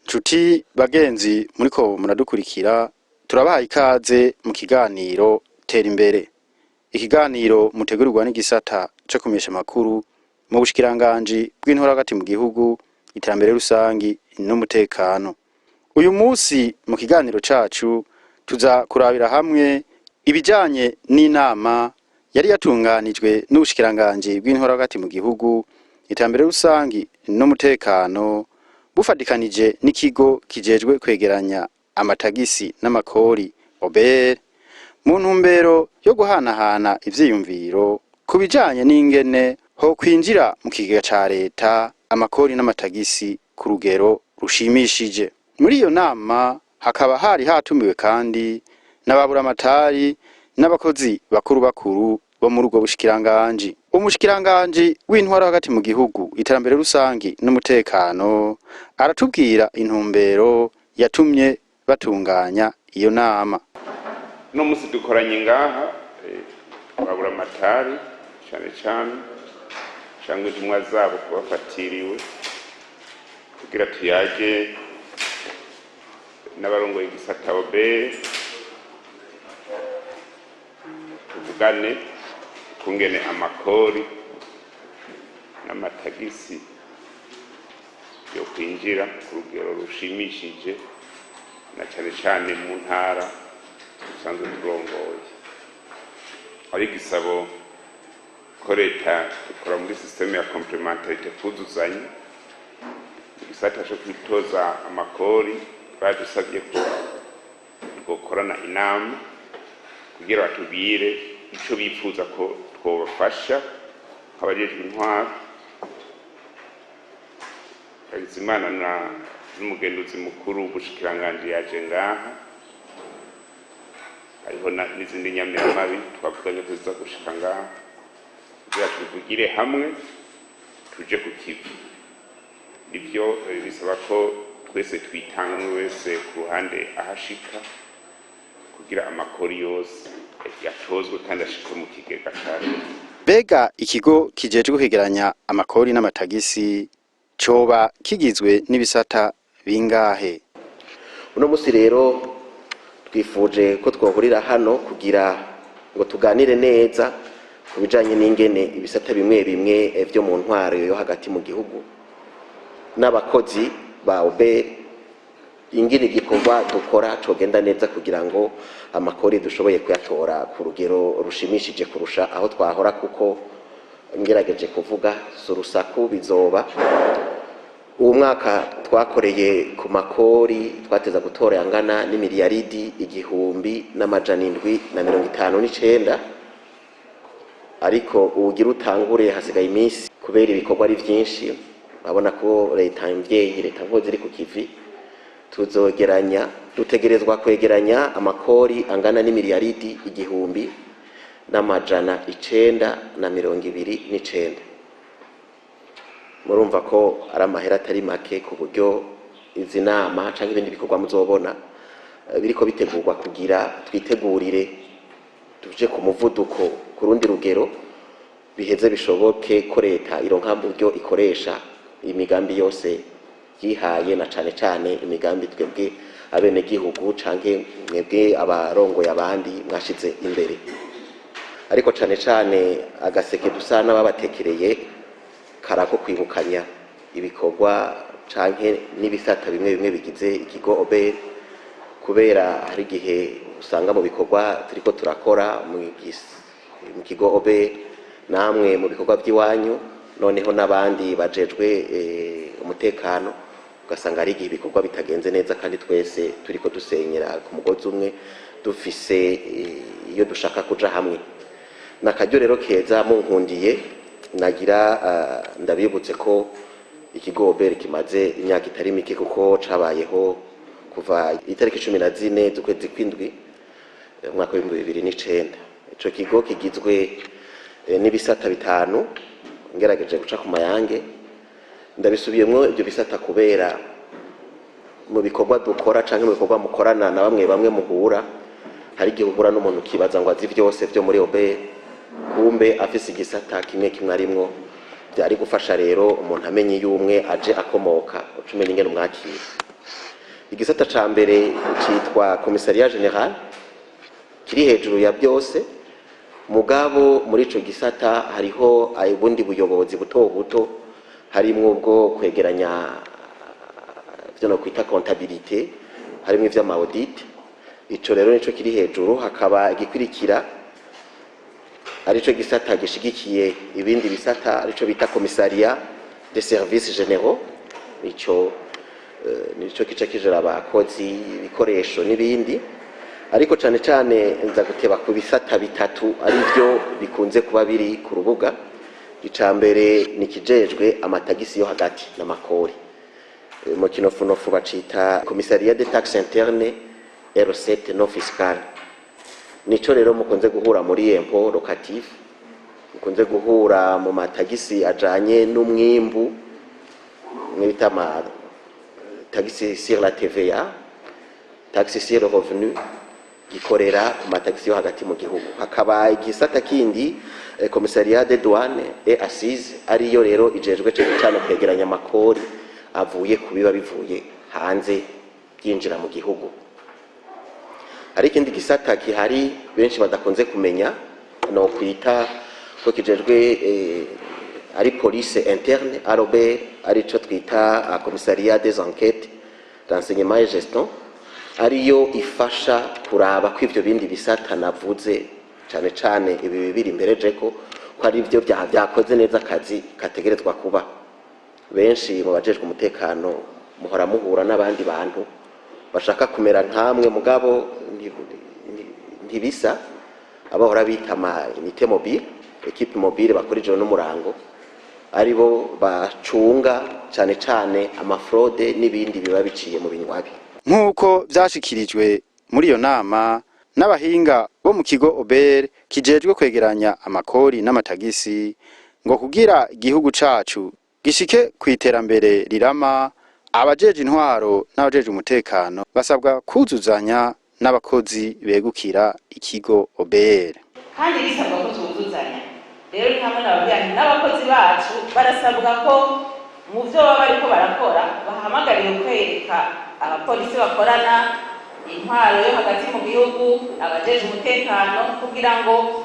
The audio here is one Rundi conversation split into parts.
Nshuti bagenzi muriko muradukurikira, turabahaye ikaze mu kiganiro Tera Imbere, ikiganiro mutegurirwa n'igisata co kumenyesha amakuru mu bushikiranganji bw'intwaro hagati mu gihugu, iterambere rusangi n'umutekano. Uyu munsi mu kiganiro cacu tuza kurabira hamwe ibijanye n'inama yari yatunganijwe n'ubushikiranganji bw'intwaro hagati mu gihugu, iterambere rusangi n'umutekano, bufatikanije n'ikigo kijejwe kwegeranya amatagisi n'amakori OBR, mu ntumbero yo guhanahana ivyiyumviro ku bijanye n'ingene ho kwinjira mu kigega ca leta amakori n'amatagisi ku rugero rushimishije. Muri iyo nama hakaba hari hatumiwe kandi n'ababuramatari n'abakozi bakuru bakuru bo muri ubwo bushikiranganji. Umushikiranganji w'intwaro hagati mu gihugu, iterambere rusangi n'umutekano aratubwira intumbero yatumye batunganya iyo nama. Uno munsi dukoranye ngaha baburamatari cane cane cyangwa intumwa zabo kubafatiriwe kugira tuyage n'abarongoye igisata OBR, tuvugane kungene amakori n'amatagisi yo kwinjira ku rugero rushimishije, na cane cane mu ntara dusanzwe turongoye. Ari igisabo ko leta ikora muri système ya complémentarité, kuzuzanya. Igisata co kwitoza amakori badusabye ko twokorana inama kugira batubwire ico bifuza ko twobafasha nk'abajejwe intwaro. Hakizimana na n'umugenduzi mukuru w'ubushikiranganji yaje ngaha, hariho n'izindi nyamiramabi twavuganye ko ziza gushika ngaha kugira tubivugire hamwe, tuje ku kivi. Nivyo, bisaba ko twese twitanga, umwe wese ku ruhande ahashika, kugira amakori yose yatozwe kandi ashike mu kigega ca leta. Mbega ikigo kijejwe kwegeranya amakori n'amatagisi coba kigizwe n'ibisata bingahe? Uno munsi rero twifuje ko twohurira hano kugira ngo tuganire neza ku bijanye n'ingene ibisata bimwe bimwe vyo mu ntwaro yo hagati mu gihugu n'abakozi ba OBR, ingene igikorwa dukora cogenda neza kugira ngo amakori dushoboye kuyatora ku rugero rushimishije kurusha aho twahora, kuko ngerageje kuvuga si urusaku bizoba. Uwo mwaka twakoreye ku makori twateza gutora yangana n'imiliyaridi 1759, ariko uwugira utangure hasigaye iminsi, kubera ibikorwa ari vyinshi. Urabona ko leta mvyeyi, leta nkozi iri ku kivi, tuzogeranya, dutegerezwa kwegeranya amakori angana n'imiliyaridi 1929. Murumva ko ari amahera atari make, ku buryo izi nama canke ibindi bikorwa muzobona biriko bitegurwa kugira twitegurire tuje ku muvuduko ku rundi rugero, biheze bishoboke ko leta ironka buryo ikoresha imigambi yose yihaye, na cane cane imigambi twebwe abenegihugu canke mwebwe abarongoye abandi mwashize imbere. Ariko cane cane agaseke dusa n'ababatekereye karako kwibukanya ibikorwa canke n'ibisata bimwe bimwe bigize ikigo OBR, kubera hari igihe usanga mu bikorwa turiko turakora mu kigo OBR, namwe mu bikorwa by'iwanyu, noneho n'abandi bajejwe umutekano, ugasanga hari igihe ibikorwa bitagenze neza kandi twese turiko dusenyera ku mugozi umwe, dufise iyo dushaka kuja hamwe. Nakaryo rero keza munkundiye nagira ndabibutse ko ikigo OBR kimaze imyaka itari mike, kuko cabayeho kuva itariki 14 z'ukwezi kw'indwi. umwaka w'2009. Ico kigo kigizwe n'ibisata bitanu. Ngerageje guca ku mayange, ndabisubiyemwo ibyo bisata kubera mu bikorwa dukora canke mu bikorwa mukorana na bamwe bamwe muhura, hari igihe uhura n'umuntu ukibaza ngo azi vyose vyo muri OBR, kumbe afise igisata kimwe kimwe arimwo. Byari gufasha rero umuntu amenye iyo umwe aje akomoka, uca umenya ingene umwakira. Igisata ca mbere citwa commissariat général, kiri hejuru ya byose. Mugabo muri ico gisata hariho ubundi buyobozi buto buto, harimwo ubwo kwegeranya ivyo no kwita comptabilité, harimwo ivy'ama audit. Ico rero nico kiri hejuru. Hakaba igikurikira, arico gisata gishigikiye ibindi bisata, arico bita commissariat des services généraux. Ico nico kica kijera abakozi, ibikoresho n'ibindi. Ariko cane cane nza guteba ku bisata bitatu arivyo bikunze kuba biri ku rubuga. Ica mbere ni kijejwe amatagisi yo hagati n'amakori. Mu kinofunofu bacita commissariat des taxes internes et recettes non fiscales. Nico rero mukunze guhura muri impôt locatif, mukunze guhura mu matagisi ajanye n'umwimbu, mwe bita ama taxe sur la TVA, taxe sur le revenu. Gikorera ku matagisi yo hagati mu gihugu. Hakaba igisata kindi, commissariat des douanes et assises, ariyo rero ijejwe cane cane kwegeranya amakori avuye ku biba bivuye hanze byinjira mu gihugu. Hari ikindi gisata gihari benshi badakunze kumenya, no kwita ko kijejwe ari police interne à l'OBR, arico twita commissariat des enquêtes, renseignement et gestion, ariyo ifasha kuraba ko ivyo bindi bisata navuze, cane cane ibi bibiri imberejeko, ko ari byo vyakoze neza akazi kategerezwa kuba. Benshi mu bajejwe umutekano muhora muhura n'abandi bantu bashaka kumera nkamwe, mugabo ntibisa. Abahora bita ama unité mobile, équipe mobile bakora ijoro n'umurango, aribo bacunga cane cane ama fraudes n'ibindi biba biciye mu binywabi. Nk'uko vyashikirijwe muri iyo nama n'abahinga bo mu kigo OBR kijejwe kwegeranya amakori n'amatagisi, ngo kugira igihugu cacu gishike kw'iterambere rirama, abajeje intwaro n'abajeje umutekano basabwa kuzuzanya n'abakozi begukira ikigo OBR. Kandi bisabwa ko tuzuzanya. Rero ni hamwe nababwira nti n'abakozi bacu barasabwa ko mu byo baba bariko barakora bahamagariwe kwereka abapolisi bakorana, intwaro yo hagati mu gihugu, abajeje umutekano, kugira ngo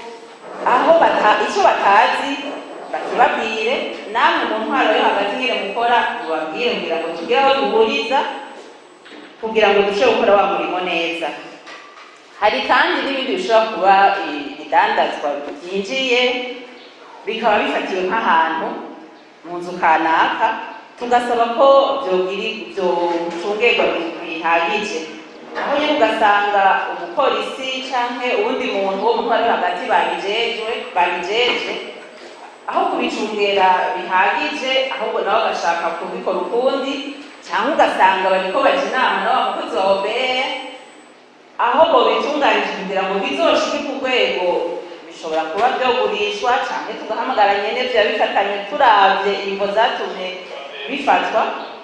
aho bata icyo batazi bakibabwire. Namwe mu ntwaro yo hagati nyine mukora, mubabwire kugira ngo tugire aho duhuriza, kugira ngo dushobore gukora wa murimo neza. Hari kandi n'ibindi bishobora kuba ibidandazwa byinjiye bikaba bifatiwe nk'ahantu mu nzu kanaka, tugasaba ko vyocungerwa bihagije. Aho nyene ugasanga umupolisi canke uwundi muntu wo mu ntwaro yo hagati babijejwe, aho kubicungera bihagije, ahubwo nabo bagashaka kubikora ukundi, cyangwa ugasanga bariko baja inama na wa mukozi wa OBR, aho bobitunganije kugira ngo bizoshike ku rwego bishobora kuba vyogurishwa, canke tugahamagara nyene vya bifatanywe, turavye imvo zatumye bifatwa,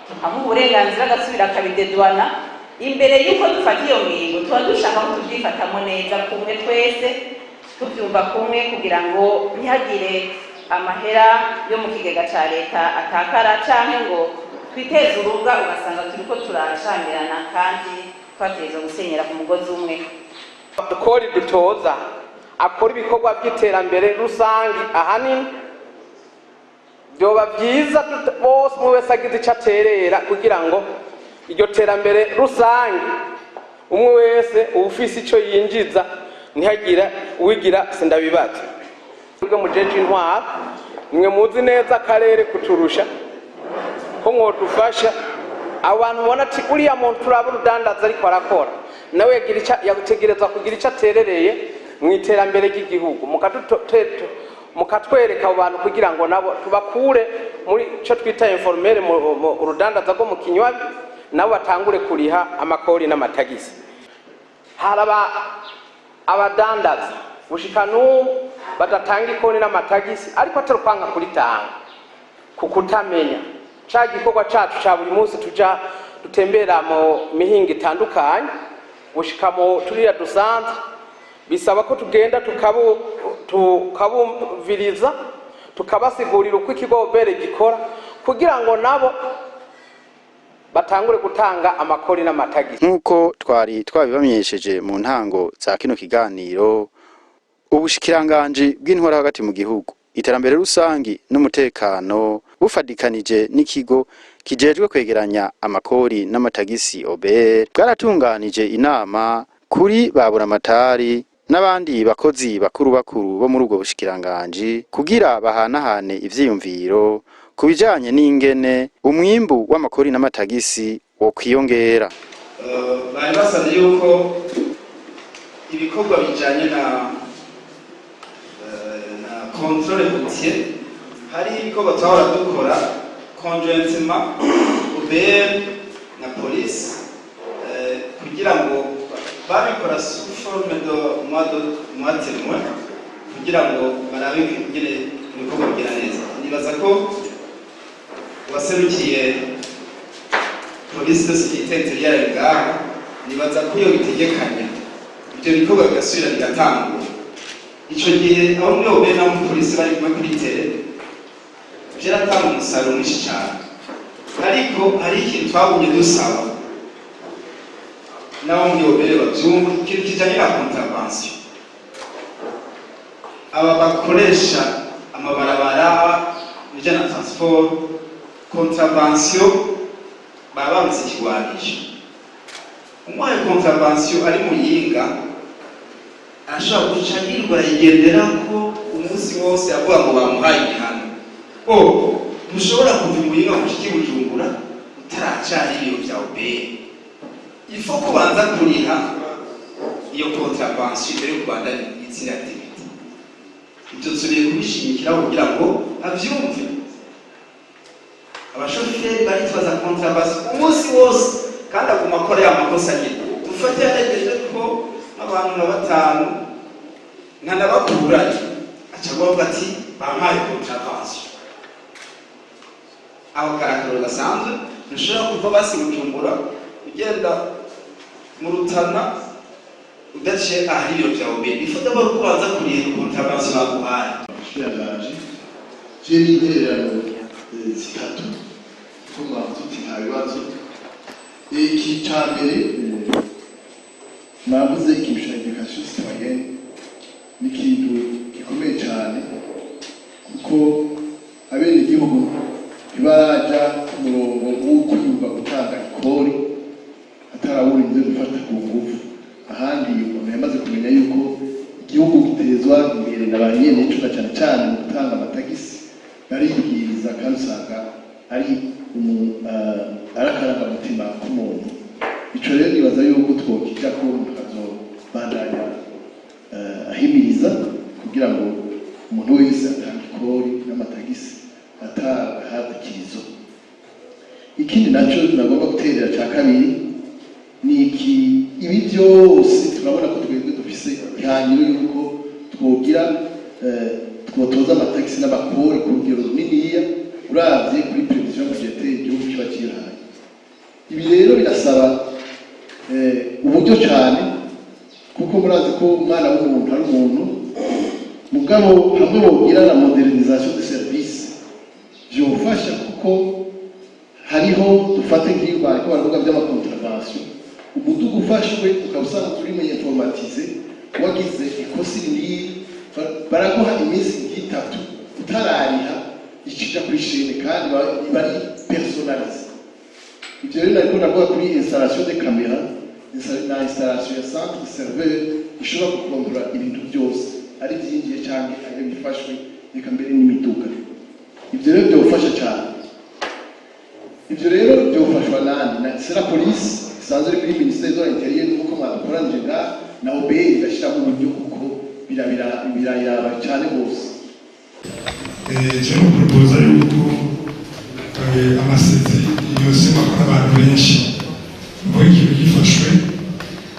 tukamuha uburenganzira agasubira akabidedwana. Imbere y'uko dufata iyo ngingo, tuba dushaka ko tubyifatamo neza kumwe, twese tuvyumva kumwe, kugira ngo ntihagire amahera yo mu kigega ca leta atakara, canke ngo twiteze urubwa, ugasanga turiko turashamirana kandi twategerezwa gusenyera ku mugozi umwe. Kori dutoza akora ibikorwa by'iterambere rusange ahanini. Byoba byiza bose, umwe wese agize icyo aterera kugira ngo iryo terambere rusange, umwe wese uwufise icyo yinjiza, ntihagire uwigira sindabibaza. Ubwo mujeje intwaro, mwe muzi neza akarere kuturusha, ko mwodufasha abo bantu mubona ati uriya muntu turaba urudandaza ariko arakora, nawe yagira yategerezwa kugira icyo aterereye mu iterambere ry'igihugu, mukatwereka abo bantu kugira ngo nabo tubakure muri icyo twita informel, mu urudandaza rwo mu kinywabi, nabo batangure kuriha amakori n'amatagisi. Haraba Abadandaza gushika n'ubu badatanga ikoni n'amatagisi, ariko atari ukwanga kuritanga, ku kutamenya ca gikorwa cacu ca buri munsi. Tuja dutembera mu mihinga itandukanye gushika mu turiya dusanzwe, bisaba ko tugenda tukabumviriza, tukabasigurira uko ikigo OBR gikora kugira ngo nabo batangure gutanga amakori n'amatagisi. Nk'uko twari twabibamenyesheje mu ntango za kino kiganiro, ubushikiranganji bw'intwara hagati mu gihugu, iterambere rusangi n'umutekano, bufadikanije n'ikigo kijejwe kwegeranya amakori n'amatagisi OBR, bwaratunganije inama kuri ba buramatari n'abandi bakozi bakuru bakuru bo muri ubwo bushikiranganji kugira bahanahane ivyiyumviro ku bijanye n'ingene umwimbu w'amakori n'amatagisi wokwiyongera. Bari basabye yuko ibikorwa bijanye na contrôle routier, hari ibikorwa twahora dukora conjointement, OBR na police, kugira ngo babikora sous forme de mois de mois témoin, kugira ngo barabe ingene ibikorwa bigenda neza. Nibaza ko uwaserukiye police de sécurité intérieure ngaha, nibaza ko iyo bitegekanya ibyo bikorwa bigasubira bigatangura, ico gihe aho muri OBR na muri polisi bari kumwe kuri terrain, vyaratanga umusaruro mwinshi cane. Ariko hari ikintu twagumye dusaba n'abo muri OBR bavyumva, ikintu kijanye na contravention. Aba bakoresha amabarabara bijanye na transport, contravention baba babuze ikigwanisho. Umuhaye contravention ari Muyinga arashobora guca yirirwa arayigenderako umunsi wose avuga ngo bamuhaye igihano. O ntushobora kuva i Muyinga ngo ushike i Bujumbura utaracana ibiro vya OBR. Il faut kubanza kuriha iyo contravention imbere yo kubandanya izindi activité. Ibyo nsubiye kubishimikiraho kugira ngo avyumve. Abashoferi baritwaza contravention umunsi wose kandi aguma akora ya makosa nyine. Dufate yaregeje ko abantu nka batanu nkanabakuranye, aca avuga ati bampaye contravention. Aho karakaro gasanzwe, ntushobora kuva basi Bujumbura ugenda mu Rutana udaciye ahari ibiro vya OBR. Il faut d'abord kubanza kuriha contravention baguhaye. Ubushikiranganji, je n'intererano zitatu, kuko mwavuze uti nta bibazo. Iki ca mbere, mwavuze ikintu ca éducation citoyenne, ni ikintu gikomeye cyane, kuko abenegihugu ntibaraja ku murongo wo kwiyumva gutanga ikori atarawurinze gufata ku nguvu. Ahandi umuntu yamaze kumenya yuko igihugu gitezwa imbere na ba nyeneco, na cyane cyane mu gutanga amatagisi, baribwiriza, kandi usanga ari akarangamutima k'umuntu. Ico rero nibaza yuko twokijako, tukazobandanya ahimiriza kugira ngo umuntu wese atange ikori n'amatagisi atahadikirizo. Ikindi naco nagomba guterera ca kabiri ni iki: ibi byose turabona ko twebwe dufise ihangiro yuko twogira twotoza amatagisi n'amakori ku rugero runiniya uravye kuri prévision budgétaire igihugu kiba cihaye. Ibi rero birasaba uburyo cyane, kuko murazi ko umwana w'umuntu ari umuntu. Mugabo hamwe bogira na modernisation de service vyofasha, kuko hariho, dufate nk'iyo bariko baravuga by'ama contravention, umuduga ufashwe ukaba usanga uri mu informatisé, wagize ikosi rinini, baraguha iminsi nk'itatu, utarariha ikija kuri chaîne, kandi bari personnalisé. Ivyo rero nariko ndavuga kuri installation de caméra na installation ya centre serveur ishobora gukontorora ibintu byose, ari ivyinjiye canke ari bifashwe, reka mbere n'imiduga. Ivyo rero byofasha cyane. Ivyo rero byofashwa nani? Na c'est la police isanzwe iri kuri ministère de l'Intérieur, nk'uko mwadukoranije ngaha, na OBR igashyiramo uburyo, kuko birayiraba cyane rwose. Je proposa yuko ama saisies yose akora abantu benshi, ngo ikintu gifashwe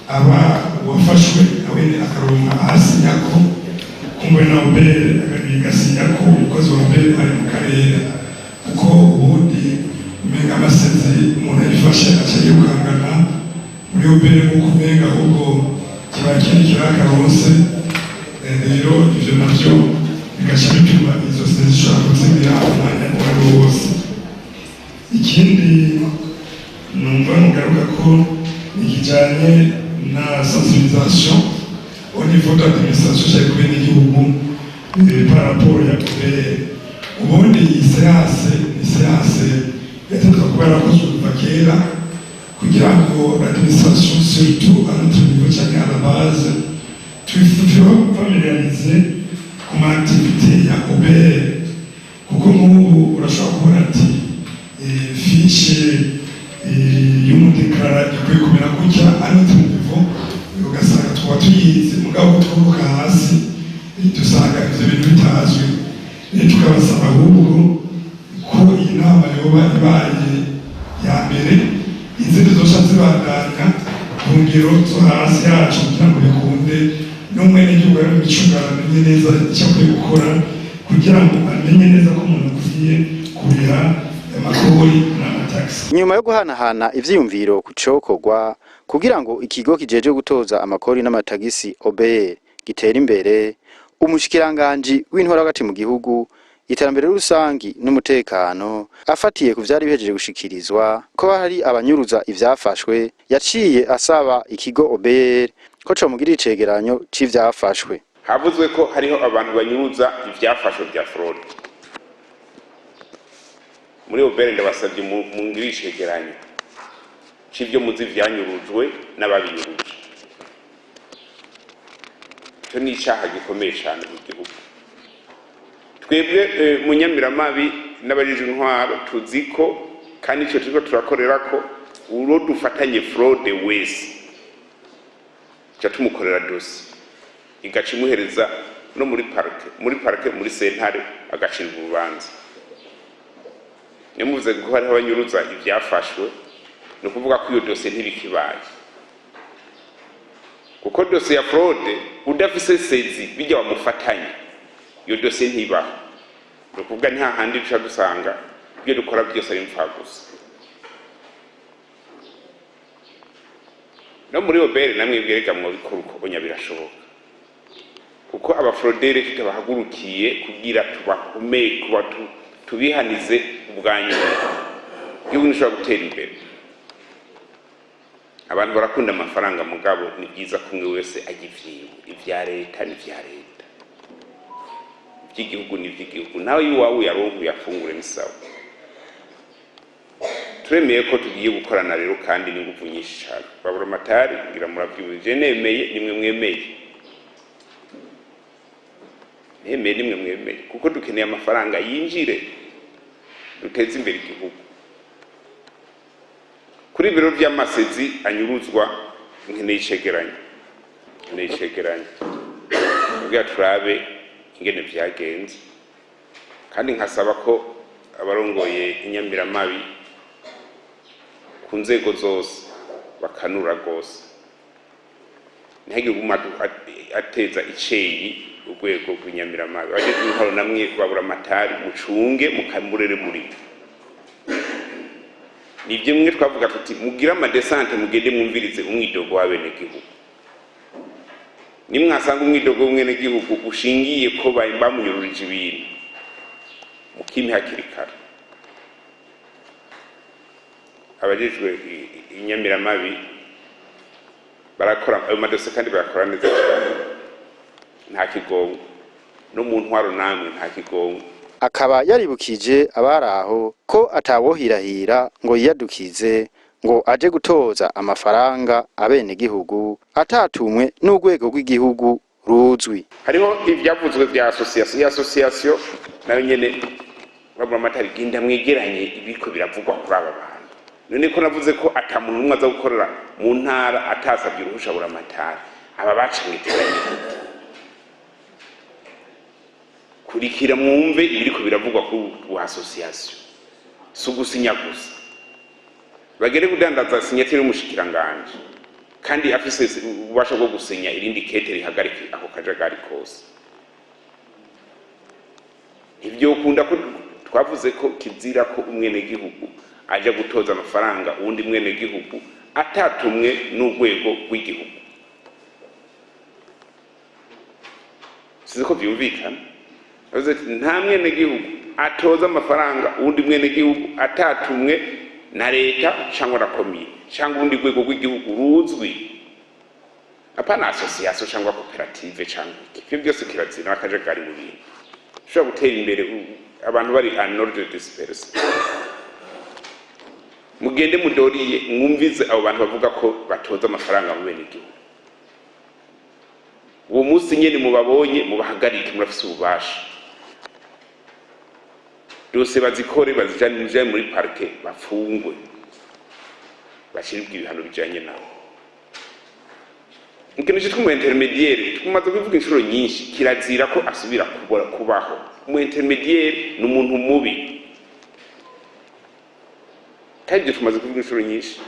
aba uwafashwe. yafashwe nawe akaronka ahasinyako, kumbe na OBR igasinyako, umukozi wa OBR ari mu karere, kuko ubundi umenga ama saisies umuntu ayifashe aca yirukangana muri OBR, nk'uko umenga ahubwo kiba kiri kirakaronse. Rero ivyo navyo bigaca bituma izo saisies zishobora kuzimira umwanya uwo ari wo wose. Ikindi numva nugaruka ko ikijanye na sensibilisation au niveau de l'administration cyangwa ku benegihugu par rapport ya OBR. Ubundi iyi séance ni séance yategerezwa kuba yarakozwe kuva kera, kugira ngo l'administration, surtout à notre niveau cyangwa à la base, familiarize ku ma activité ya OBR, kuko nk'ubu urashobora kubona ati fiche y'umu déclarant ikwiye kumera gutya à notre niveau, ugasanga twaba tuyizi, mugabo twuruka hasi dusanga ivyo bintu bitazwi. Rero tukabasaba ahubwo ko iyi nama yoba ibaye ya mbere, izindi zoca zibandanya ku ngero zo hasi yacu, kugira ngo bikunde n'umwenegihugu ari mu micungano amenye neza icyo akwiye gukora, kugira ngo amenye neza ko umuntu akwiye kuriha amakori n'amatagisi. Nyuma yo guhanahana ivyiyumviro ku cokorwa kugira ngo ikigo kijeje gutoza amakori n'amatagisi OBR gitere imbere, umushikiranganji w'intwaro hagati mu gihugu, iterambere rusangi n'umutekano, afatiye ku vyari bihejeje gushikirizwa ko hari abanyuruza ivyafashwe, yaciye asaba ikigo OBR ko comugirira icegeranyo c'ivyafashwe. Havuzwe ko hariho abantu banyuruza ivyafashwe vya fraude muri OBR. Ndabasabye mungire icegeranyo c'ivyo muzi vyanyurujwe n'ababinyuruje. Ico ni icaha gikomeye cane mu gihugu. Twebwe mu nyamiramabi n'abajejwe intwaro tuzi ko, kandi ico turiko turakorera ko, uwo dufatanye fraude wese tuca tumukorera dossier, igaca imuhereza no muri parquet, muri sentare, agacirwa urubanza. Niyo muvuze ko hariho abanyuruza ivyafashwe, ni ukuvuga ko iyo dosiye ntibikibaye, kuko dosiye ya fraude udafise saisie bijya bamufatanye, iyo dosiye ntibaho. Ni ukuvuga ni hahandi duca dusanga ibyo dukora byose ari gusa. No muri OBR namwe bwereka mwobikora uko onya, birashoboka, kuko aba fraudeurs tutabahagurukiye kugira tubakomeye kuba tubihanize ubwa nyuma, igihugu ntishobora gutera imbere. Abantu barakunda amafaranga, mugabo ni byiza ko umwe wese ajya ivyiwe. Ivya leta ni ivya leta, ivy'igihugu ni ivy'igihugu, nawe iwawe uyaronke uyafungure, ni sawa. Turemeye ko tugiye gukorana rero, kandi n'inguvu nyinshi cane. Babura amatari ngira muravyumva, nemeye nimwe mwemeye, nemeye nimwe mwemeye, kuko dukeneye amafaranga yinjire duteze imbere igihugu. Kuri biro vy'ama saisies anyuruzwa, nkeneye icegeranyo, nkeneye icegeranyo kugira turabe ingene vyagenze, kandi nkasaba ko abarongoye inyamiramabi ku nzego zose bakanura rwose, ntihagire uguma ateza iceyi urwego rw'inyamiramabi. Abajejwe intwaro namwe babura amatari, mucunge mukamurere murimo. Nibyo mwe twavuga tuti mugire ama descentes, mugende mwumvirize umwidogo w'abenegihugu. Nimwasanga umwidogo w'umwenegihugu ushingiye ko bamunyururije ibintu, mukime hakiri kare. Abajejwe inyamiramabi barakora ayo madosiye kandi bayakora neza cyane, nta kigongo. No mu ntwaro namwe nta kigongo. Akaba yaribukije abari aho ko atawohirahira ngo yiyadukize ngo aje gutoza amafaranga abenegihugu atatumwe n'urwego rw'igihugu ruzwi. Hariho ivyavuzwe vya association. Iyo association nayo nyene, babura amatari, genda mwegeranye ibiko biravugwa kuri aba bantu. None ko navuze ko ata muntu n'umwe aza gukorera mu ntara atasabye uruhusha buramatari, aba baca mwiteranye gute? Kurikira mwumve ibiriko biravugwa kuri ubu association. Si ugusinya gusa, bagere kudandaza signature y'umushikiranganje. Kandi afise ububasha bwo gusinya irindi kete rihagarika ako kajagari kose. Ntivyokunda ko twavuze ko kizira ko umwenegihugu aja gutoza amafaranga uwundi mwenegihugu atatumwe n'urwego rw'igihugu. Sizi ko vyumvikana. Yavuze ati nta mwenegihugu atoza amafaranga uwundi mwenegihugu atatumwe na leta cyangwa na komine cyangwa urundi rwego rw'igihugu ruzwi, apana association cyangwa koperative cyangwa iki. Ivyo byose kirazira, n'akajagari mu bintu ushobora gutera imbere abantu bari en ordre dispersé. Mugende mudoriye, mwumvize abo bantu bavuga ko batoza amafaranga mu bene igihugu. Uwo munsi nyene mubabonye, mubahagarike. Murafise ububasha. Dosiye bazikore, bazijane, mujane muri parquet, bafungwe, bashirirwe ibihano bijanye nabo. Ikintu citwa umu intermédiaire, tumaze kubivuga inshuro nyinshi, kirazira ko asubira kubaho. Umu intermédiaire ni umuntu mubi, kandi ibyo tumaze kubivuga inshuro nyinshi.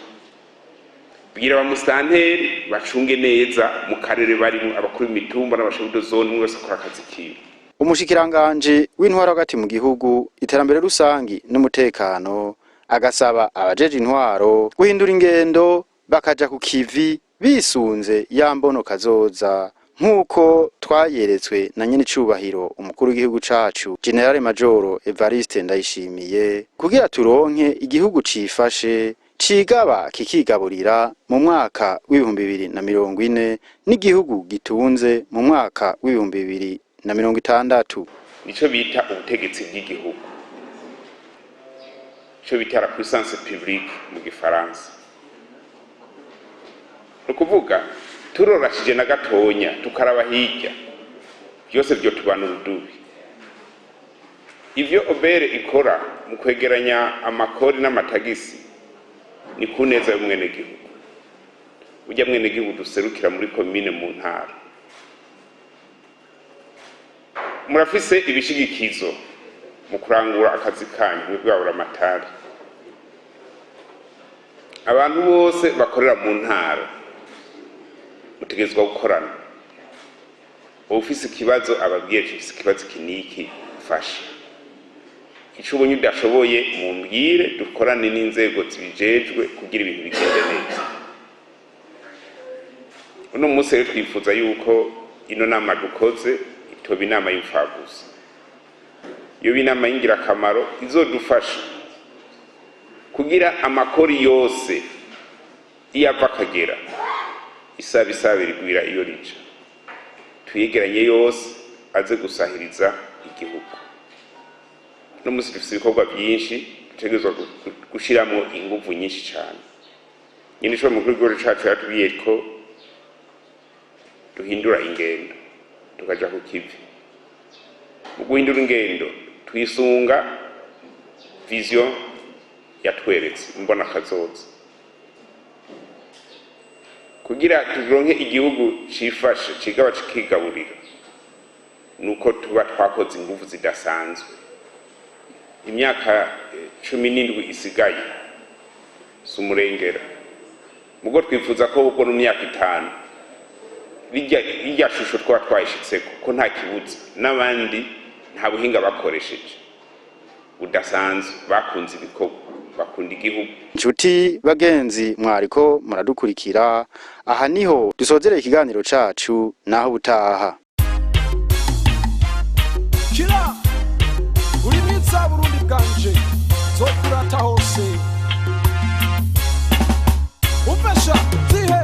Bwira abamusitanteri bacunge neza mu karere barimo, abakuru b'imitumba n'aba chefs de zone, umwe wese akora akazi kiwe. Umushikiranganji w'intwaro hagati mu gihugu, iterambere rusangi n'umutekano agasaba abajeje intwaro guhindura ingendo, bakaja ku kivi bisunze ya mbono kazoza, nk'uko twayeretswe na nyenicubahiro umukuru w'igihugu cacu, Général Major Evariste Ndayishimiye, kugira turonke igihugu cifashe, cigaba kikigaburira mu mwaka w'2040, n'igihugu gitunze mu mwaka w'2060. Nico bita ubutegetsi bw'igihugu, ico bita la puissance publique mu gifaransa. Ni ukuvuga turorashije na gatonya, tukaraba hirya, byose vyo tubana urudubi. Ivyo OBR ikora mu kwegeranya amakori n'amatagisi ni ku neza y'umwenegihugu, urya mwenegihugu duserukira muri komine, mu ntara. Murafise ibishigikizo mu kurangura akazi kanyu. Mwebwe baburamatari, abantu bose bakorera mu ntara mutegerezwa gukorana. Ufise ikibazo ababwiye: "Ufise ikibazo iki n'iki, fasha." Ico ubonye udashoboye, mumbwire, dukorane n'inzego zibijejwe kugira ibintu bigende neza. Uno munsi rero twifuza yuko ino nama dukoze itoba inama y'imfagusa, yoba inama y'ingirakamaro izodufasha kugira amakori yose iyo ava akagera, isaba isaba rigwira iyo rija, tuyegeranye yose aze gusahiriza igihugu. Uno munsi dufise ibikorwa byinshi dutegerezwa gushiramwo inguvu nyinshi cane. Nyine ishobora mukuru w'igihugu cacu yaratubwiye ko duhindura ingendo, tukaja ku kivi. Mu guhindura ingendo twisunga vision yatweretse, mbona kazoza, kugira turonke igihugu cifashe, cigaba cikigaburira, nuko tuba twakoze inguvu zidasanzwe. Imyaka 17 isigaye si umurengera, mugo twifuza ko ubwo mu myaka 5 rirya shusho twaba twayishitseko, ko nta kibuza n'abandi nta buhinga bakoresheje budasanzwe, bakunze ibikorwa, bakunda igihugu. Nshuti bagenzi mwariko muradukurikira, aha niho dusozereye ikiganiro cacu. Naho ubutaha. Kira uri mwiza, Burundi bwanje, zokurata hose. Umvesha zihe.